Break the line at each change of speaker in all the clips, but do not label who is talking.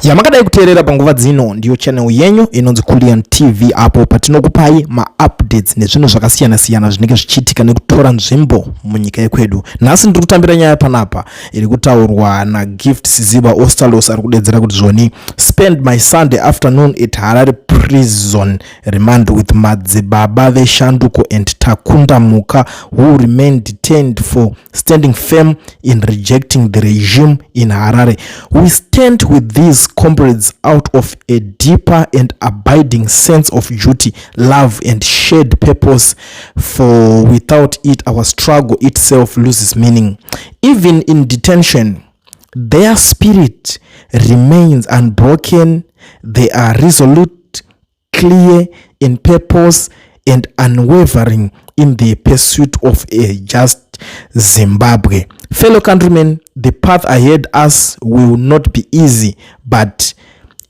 Yamakadai kuteerera panguva dzino ndiyo channel yenyu inonzi Kullian TV, apo patinokupai maupdates nezvinhu zvakasiyana-siyana zvinenge zvichiitika nekutora nzvimbo munyika yekwedu. Nhasi ndiri kutambira nyaya panapa iri kutaurwa naGift Siziba Ostalos, ari kudedzera kuti zvoni spend my Sunday afternoon at Harare prison remand with madzibaba veshanduko and Takunda Muka, who remain detained for standing firm in rejecting the regime in Harare. We stand with these comrades out of a deeper and abiding sense of duty, love and shared purpose, for without it our struggle itself loses meaning. Even in detention, their spirit remains unbroken. They are resolute, clear in purpose and unwavering in the pursuit of a just Zimbabwe. Fellow countrymen, the path ahead us will not be easy, but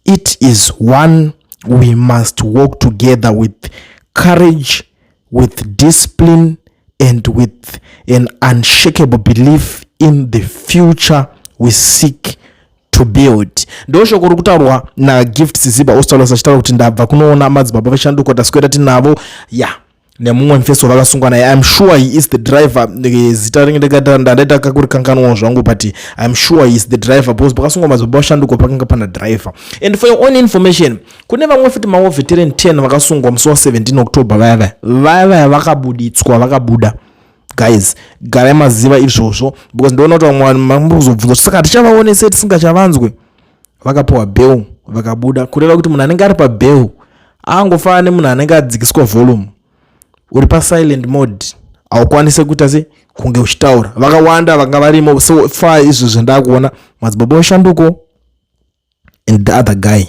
it is one we must walk together with courage, with discipline and with an unshakable belief in the future we seek to build. Ndo shoko riri kutaurwa naGift Siziba Ostalos, achitaura kuti ndabva kunoona madzibaba veshanduko, taswera tinavo ya nemumwe mufeso vakasungwa naye. I'm sure he is the driver. Zita ringe ndandaita kakurikanganwawo zvangu, but I'm sure he is the driver, because pakasungwa madzibaba vashanduko pakanga pana driver. And for your own information, kune vamwe futi mawar veteran 10 vakasungwa musi wa17 October. Vaya vaya vaya vaya vakabuditswa, vakabuda. Guys, garai maziva izvozvo, because ndoona kuti vamwe vanhu mambozobvunza, saka tichavaonese tisingachavanzwe. Vakapiwa bail, vakabuda. Kureva kuti munhu anenge ari pabail angofanana nemunhu anenge adzikiswa volume, uri pasilent mode, haukwanisi kuita se kunge uchitaura. Vakawanda vanga varimo so far izvo zvandakuona, madzibaba veshanduko and the other guy,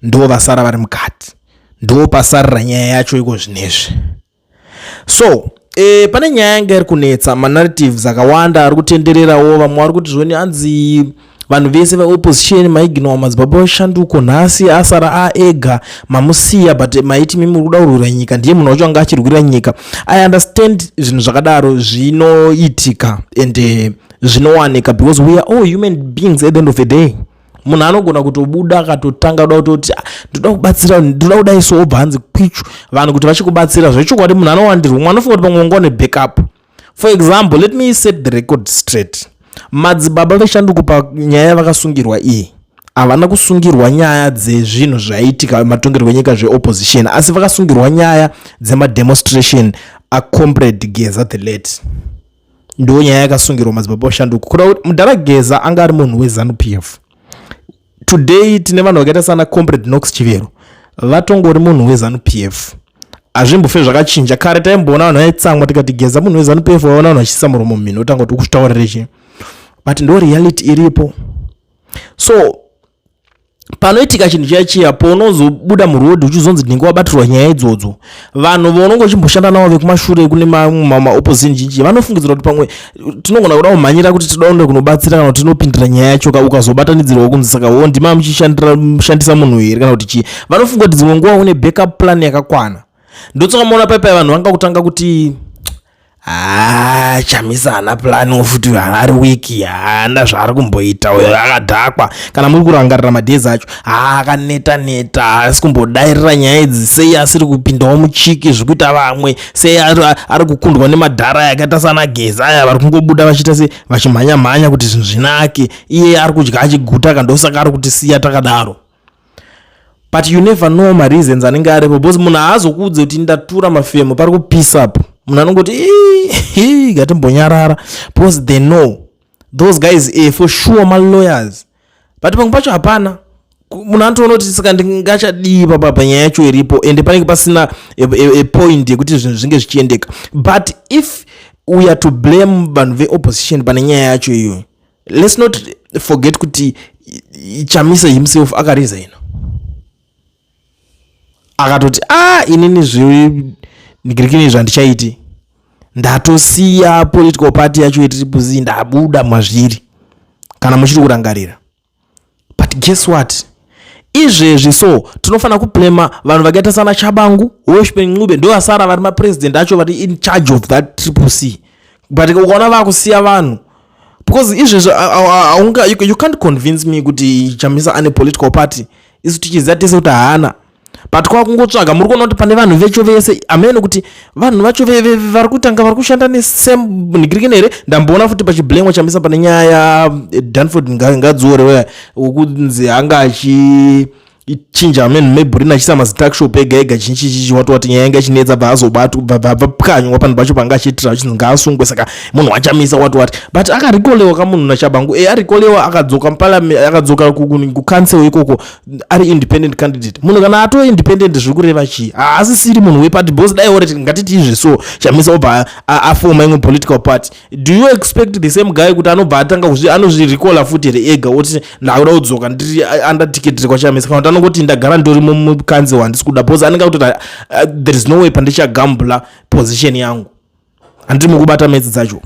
ndo vasara vari mukati, ndo pasarira nyaya yacho iko zvinezvi. So pane nyaya yanga iri kunetsa, manarratives akawanda ari kutendererawo. Vamwe vari kuti zvoni hanzi vanhu vese veopposition maignora madzibaba veshanduko, nhasi asara aega, mamusiya, but maiti mimi muri kuda kurwira nyika, ndiye munhu wacho anga achirwira nyika. I understand zvinhu zvakadaro zvinoitika and zvinowanika, because we are all human beings. At the end of the day, munhu anogona kutobuda akatotanga kuda kutoti, "Ah, ndoda kubatsira, ndoda kudai," so obva hanzi kwichu vanhu kuti vachikubatsira zvechokwadi. Munhu anowandirwa, mumwe anofunga kuti pamwe unga une backup. For example, let me set the record straight. Madzibaba veshanduko, panyaya yavakasungirwa iyi, havana kusungirwa nyaya dzezvinhu zvaiitika matongerwo enyika zveopposition, asi vakasungirwa nyaya dzemademonstration acomrade Geza the late. Ndo nyaya yakasungirwa madzibaba veshanduko. Kuda kuti mudhara Geza anga ari munhu weZANU PF. Today tine vanhu vakaita sana Comrade Knox Chivero, vatongori munhu weZANU PF, hazvimbofe zvakachinja. Kare taimboona vanhu vaitsamwa tikati Geza munhu weZANU PF, vaona vanhu vachiisa muromo mumhino, otanga kuti ukutaurire chii, but ndo reality iripo. So panoitika chinhu chiya chiya, paunozobuda murodhi uchizonzi ndinge wabatirwa nyaya idzodzo, vanhu vaunonge uchimboshanda navo vekumashure kune maopposition zhinji vanofungidzira kuti pamwe tinogona kuda kumhanyira kuti tinoda kuenda kunobatsira kana kuti tinopindira nyaya yacho. Ukazobatanidzirwa kunzi saka wo ndima muchishandisa munhu here kana kuti chii, vanofunga kuti dzimwe nguva une backup plan yakakwana. Ndotsaka maona paipai vanhu vanga kutanga kuti, "Ah, Chamisa haana plan futi, ari weak, haana zvaari kumboita uyo, akadhakwa." Kana muri kurangarira madhezi acho, ha, akaneta neta, haasi kumbodairira nyaya idzi, sei asiri kupindawo muchiki zvikuita vamwe, sei ari kukundwa nemadhara yakaita sana Geza aya, vari kungobuda vachiita se vachimhanya mhanya kuti zvinhu zvinake, iye ari kudya achiguta, kandosaka ari kutisiya takadaro. But you never know mareasons anenge aripo, because munhu haazokuudze kuti ndatura mafemo, pari kupisa apo. Munhu anongoti, "Ii, ngatimbonyarara," because they know those guys, for sure malawyers, but pamwe pacho hapana. Munhu anotoona kuti saka ndingachadii papa panyaya yacho iripo, ende panenge pasina a point yekuti zvinhu zvinge zvichiendeka. But if we are to blame vanhu veopposition pane nyaya yacho iyoyo, let's not forget kuti Chamisa himself akaresigna, akatoti, "A, inini zvenigirikini zvandichaiti, ndatosiya political party yacho yeTriple C, ndabuda mazviri," kana muchiri kurangarira. But guess what? Izvezvi so tinofanira kublema vanhu vakaita sana Tshabangu, Welshman Ncube, ndo vasara vari mapresident acho, vari in charge of that Triple C. But ukaona vakusiya vanhu, because Because izvezvo aunga you can't convince me kuti Chamisa ane political party, isu tichiziva tese kuti haana. But kwakungotsvaga, muri kuona kuti pane vanhu vecho vese amene kuti vanhu vacho vari kutanga vari kushanda nesame nhingirikini here. Ndamboona futi pachiblemwa Chamisa pane nyaya yaDanford Ngadziore weya wekunzi anga achi chinja men mebhurini achiisa mazituckshop ega ega, chinchichichi, wati wati, nyaya yanga ichinetsa, bva azobatwa, bva bva pwanywa panhu pacho panga achiitira achinzi ngaasungwe. Saka munhu waChamisa, wati wati, but akarecallwa kamunhu naTshabangu. Arecallwa, akadzoka muparliament, akadzoka kucouncil ikoko ari independent candidate. Munhu kana ato independent, zviri kureva chii? Haasisiri munhu weparty, because dai oreti ngatiti izvi, so Chamisa obva afoma imwe political party, do you expect the same guy kuti anobva atanga anozvirecalla futi here ega, oti ndakuda kudzoka ndiri under ticket rekwaChamisa? Kana kuti anongoti ndagara ndori mucouncil, handisi kuda, because anenge akutoti there is no way pandichagambula position yangu. Handiri mukubata metsi dzacho.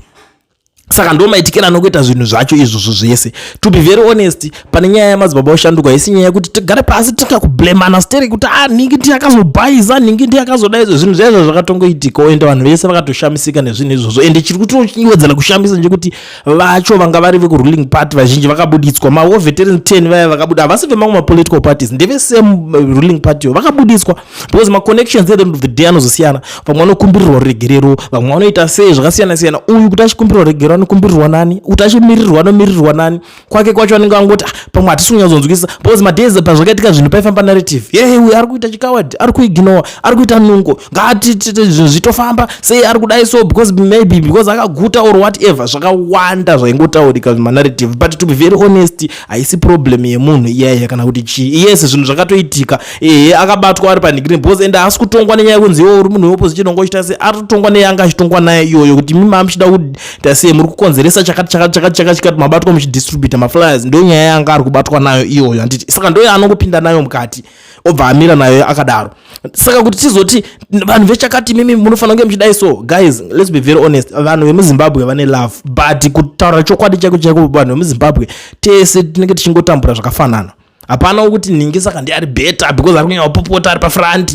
Saka ndo maitikiro anokuita zvinhu zvacho izvozvo zvese. To be very honest, pane nyaya yamadzibaba oshanduka, isi nyaya yekuti tigare pasi tikakublemana steri kuti a nhingi ndi akazobhaisa, nhingi ndi akazodai izvo. Zvinhu zvaizvo zvakatongoitikawo, ende vanhu vese vakatoshamisika nezvinhu izvozvo. Ende chiri kutowedzera kushamisa ndechekuti vacho vanga vari vekuruling party vazhinji vakabuditswa. Mawar veteran 10 vaya vakabuda havasi vemamwe mapolitical parties, ndeve same ruling party yo vakabuditswa, because maconnections at the end of the day anozosiyana. Vamwe vanokumbirirwa ruregerero, vamwe vanoita sei zvakasiyana siyana. Uyu kuti achikumbirirwa ruregerero anokumbirirwa nani? Kuti achimirirwa anomirirwa nani? Kwake kwacho anenge angoti, "Ah, pamwe hatisi kunyatsonzwisisa," because madays pazvakaitika zvinhu paifamba narrative ye uyu ari kuita chicoward, ari kuignore, ari kuita nungo, ngaati zvinhu zvitofamba sei, ari kudai so because maybe because akaguta or whatever. Zvakawanda zvaingotaurika manarrative. But to be very honest, haisi problem yemunhu iyaya kana kuti chii. Yes, zvinhu zvakatoitika. Ehe, akabatwa ari panhigreen, because ende haasi kutongwa nenyaya yekunzi iwe uri munhu weopposition ongochita sei. Ari kutongwa neyanga achitongwa naye iyoyo, kuti mimi amuchida kuita sei, muri kukonzeresa chakati chakati chakati chakati chakati, mabatwa muchidistributa maflyers. Ndo nyaya yanga ari kubatwa nayo iyoyo, handiti? Saka ndo yaanongopinda nayo mukati, obva amira nayo akadaro. Saka kuti tizoti vanhu vechakati, mimi munofanira kunge muchidai so, guys, let's be very honest, vanhu vemuZimbabwe vane love, but kutaura chokwadi chaiko chaiko, vanhu vemuZimbabwe tese tinenge tichingotambura zvakafanana. Hapana kuti nhingi saka ndi ari better because ari kunyanya kupopota ari pafront.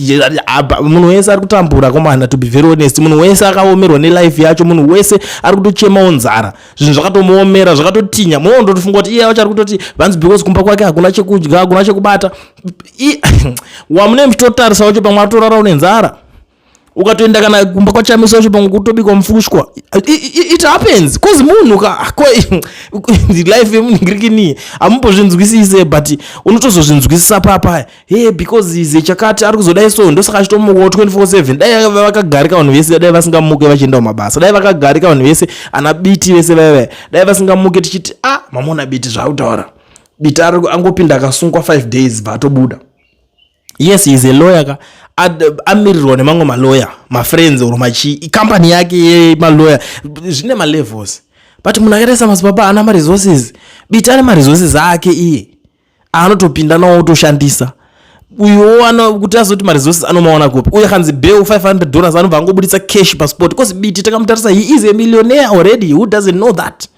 Munhu wese ari kutambura komana. To be very honest, munhu wese akaomerwa nelife yacho, munhu wese ari kutochemawo nzara, zvinhu zvakatomuomera, zvakatotinya. Munondotofunga kuti iye wacho ari kutoti vanzi because kumba kwake hakuna chekudya, hakuna chekubata. Wamune muchitotarisa wacho pamwe atorarawo nenzara. Ukatoenda kana kumba kwaChamisa wacho, pamwe kutobikwa mufushwa. It happens cause munhu ka life yemunhingirikini hamumbozvinzwisise, but unotozozvinzwisisa papa he because ize chakati ari kuzodai so, ndosaka achitomukawo 24/7. Dai vakagarika vanhu vese, dai vasingamuke vachienda kumabasa. Dai vakagarika vanhu vese, ana Biti vese vaiva, dai vasingamuke tichiti, "A ah, mamona Biti zvaakutaura." Biti ari angopinda akasungwa 5 days, bva atobuda. Yes, is a lawyer ka, amirirwa nemamwe maloya, mafriends or machi ikambani yake yemaloya, zvine malevels. But munhu akaita samadzibaba ana maresources, Biti ane maresources ake iye anotopinda nawo otoshandisa. Uyuwo ano kuti azoti maresources anomaona kupi? Uye akanzi bail $500, anobva angobuditsa cash passport, because Biti takamutarisa, he is a millionaire already. Who doesn't know that?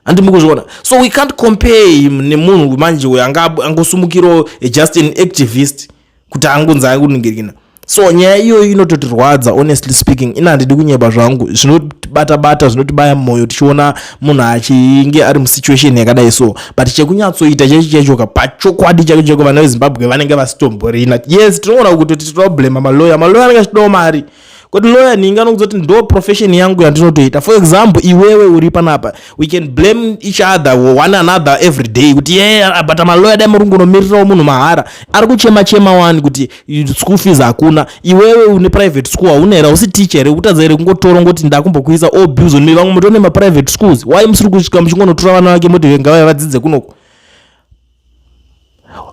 Handi mukuzviona? So we can't compare him nemunhu manje uyo angosumukirawo just an activist kuti angonzi anguningirina. So nyaya iyoyo inototirwadza, honestly speaking. Ina handidi kunyeba zvangu, zvinotibata bata, zvinotibaya mwoyo tichiona munhu achinge ari musituation yakadai so. But chekunyatsoita chechi chechoka, pachokwadi chako cheko, vana veZimbabwe vanenge vasitomborina. Yes, tinoona kuti tinoblema maloya. Maloya anenge achidawo mari, kuti lawyer ninga anokuzoti ndo profession yangu yandinotoita. For example, iwewe uri panapa, we can blame each other, one another every day kuti ye, but maloya dai muri kungonomirirawo munhu mahara ari kuchema chema wani kuti school fees hakuna. Iwewe une private school, hauna here? Hausi teacher here? Kutadza here kungotora ngoti ndakumbokuisa all bills on me? Vamwe mutone maprivate schools, why musiri kusvika muchingonotora vana vake moti ngavaya vadzidze kunoko?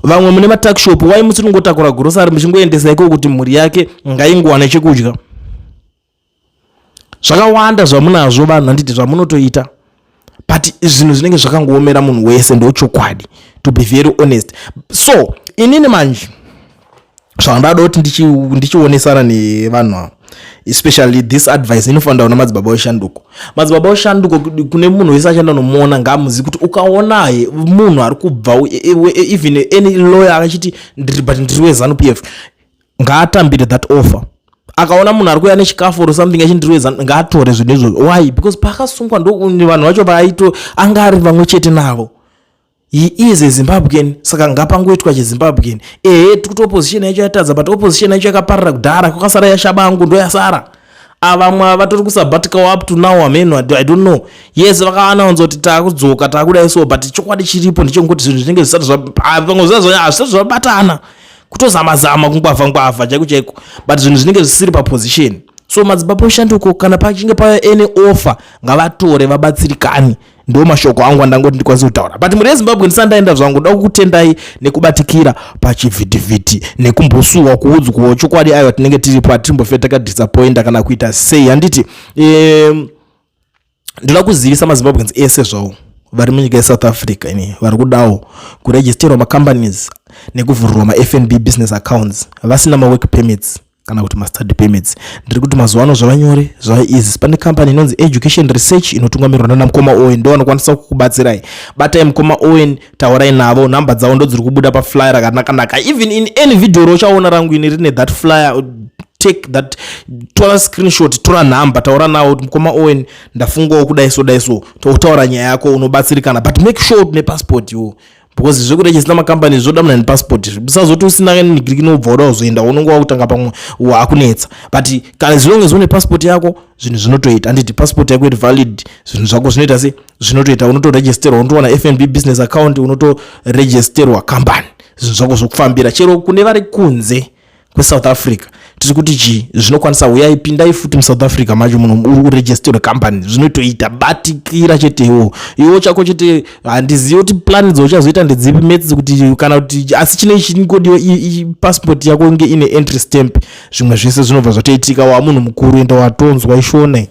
Vamwe mune matuckshop, why musiri kungotakura grocery muchingoendesa iko kuti mhuri yake ngaingowana chekudya? Zvakawanda zvamunazvo vanhu, handiti, zvamunotoita, but zvinhu zvinenge zvakangoomera munhu wese, ndochokwadi, to be very honest. So inini manje zvandada kuti ndichionesana nevanhu ava, especially this advice inofanira kuna madzibaba oshanduko. Madzibaba oshanduko, kune munhu wese achaenda nomuona, ngaamuzivi kuti ukaona munhu ari kubva, even any lawyer akachiti ndiri, but ndiri weZANU PF, ngaatambire that offer. Akaona munhu ari kuuya nechikafu or something achindiroedza, ngaatore zvinhu izvozvo. Why? Because paakasungwa ndo vanhu vacho vaaito anga ari vamwe chete navo. He is a Zimbabwean, saka ngapangoitwa chiZimbabwean. Ehe, tikuti opposition yacho yatadza, but opposition yacho yakaparira kudhara, kwakasara yaShabangu, ndo yasara. Avamwe vatori kusabbatical up to now, ameno, I don't know. Yes, vakaanaunza kuti taakudzoka, taakudai so, but chokwadi chiripo ndechekuti zvinhu zvinenge zvisati vamwe hazvisati zvabatana, kutozama-zama, kungwavha ngwavha chaiko chaiko, but zvinhu zvinenge zvisiri paposition. So madzibaba oshanduko, kana pachinge pava any offer, ngavatore vabatsirikani. Ndo mashoko angu andangoti ndikwanise kutaura. But mhuri yeZimbabwe, ndisati ndaenda zvangu, ndoda kukutendai nekubatikira pachivhitivhiti nekumbosuwa kuudzwawo chokwadi. Aiwa, tinenge tiripo, hatimbofe takadisappointa kana kuita sei, handiti? Ndoda kuzivisa maZimbabweans ese zvavo vari munyika yeSouth Africa ini vari kudawo kuregisterwa macompanies nekuvhurirwa maFNB business accounts vasina mawork permits kana kuti mastudy permits. Ndiri kuti mazuva ano zvava nyore, zvava easy. Pane company inonzi Education Research inotungamirwa nana mukoma Owen, ndo vanokwanisa kukubatsirai. Batai mukoma Owen, taurai navo, nhamba dzavo ndo dziri kubuda paflyer rakanaka-naka. Even in any video rochaona rangu ini rine that flyer, take that, tora screenshot, tora nhamba, taura navo kuti, "Mukoma Owen, ndafungawo kudai so, dai so." Totaura nyaya yako, unobatsirikana. But make sure une passport iwo, because zvekurejista makambani zvoda munhu ane passport. Usazoti usina nigiriki inobva uda kuzoenda, unonge wakutanga pamwe waakunetsa. But kana as long as une passport yako, zvinhu zvinotoita, handiti? Passport yako iri valid, zvinhu zvako zvinoita se zvinotoita, unotoregisterwa, unotowana FNB business account, unotoregisterwa company, zvinhu zvako zvokufambira. Chero kune vari kunze kweSouth Africa, tiri kuti chii zvinokwanisa, uyai, pindai futi muSouth Africa macho muno, uregisterwe company, zvinotoita. Batikira chetewo iwo chako chete. Handizivi kuti plan dzauchazoita ndedzipi, maths kuti kana kuti, asi chine chingodiwa passport yako inge ine entry stamp, zvimwe zvese zvinobva zvatoitika. Wa munhu mukuru, enda watonzwa ishona.